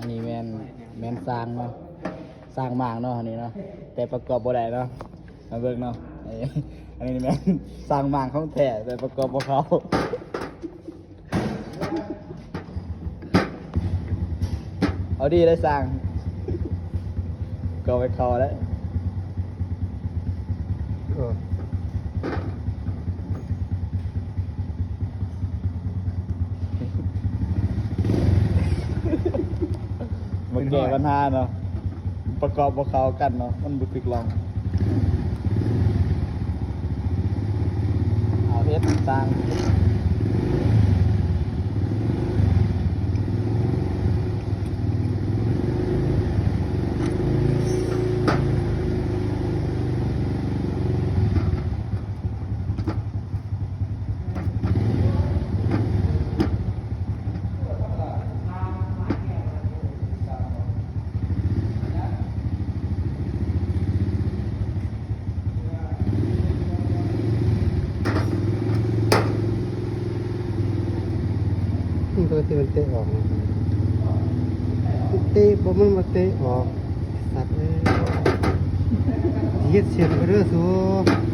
ອັນນີ້ແມ່ນ ແມ່ນຊ່າງເນາະ ຊ່າງໝາງເນາະ ອັນນີ້ເນາະ ແຕ່ປະກອບບໍ່ໄດ້ເນາະ ມາເບິ່ງເນາະ ອັນນີ້ແມ່ນຊ່າງໝາງຂອງແທ້ ແຕ່ປະກອບບໍ່ເຂົ້າ. ເອົາດີໄດ້ຊ່າງ ກໍໄປເຂົ້າແລ້ວ ເອີ ມາແກ້ບັນຫາເນາະ ປະກອບບໍ່ເຂົ້າກັນເນາະ ມັນບໍ່ຖືກລ່ອງ ເອົາເຮັດຕ່າງ. ໂຕທີ່ມັນເຕະອອກນະ ເຕະບໍ່ ມັນບໍ່ເຕະອອກ ສັດເອີຍ ຊິເຮັດເສຍໄປເດີສູ.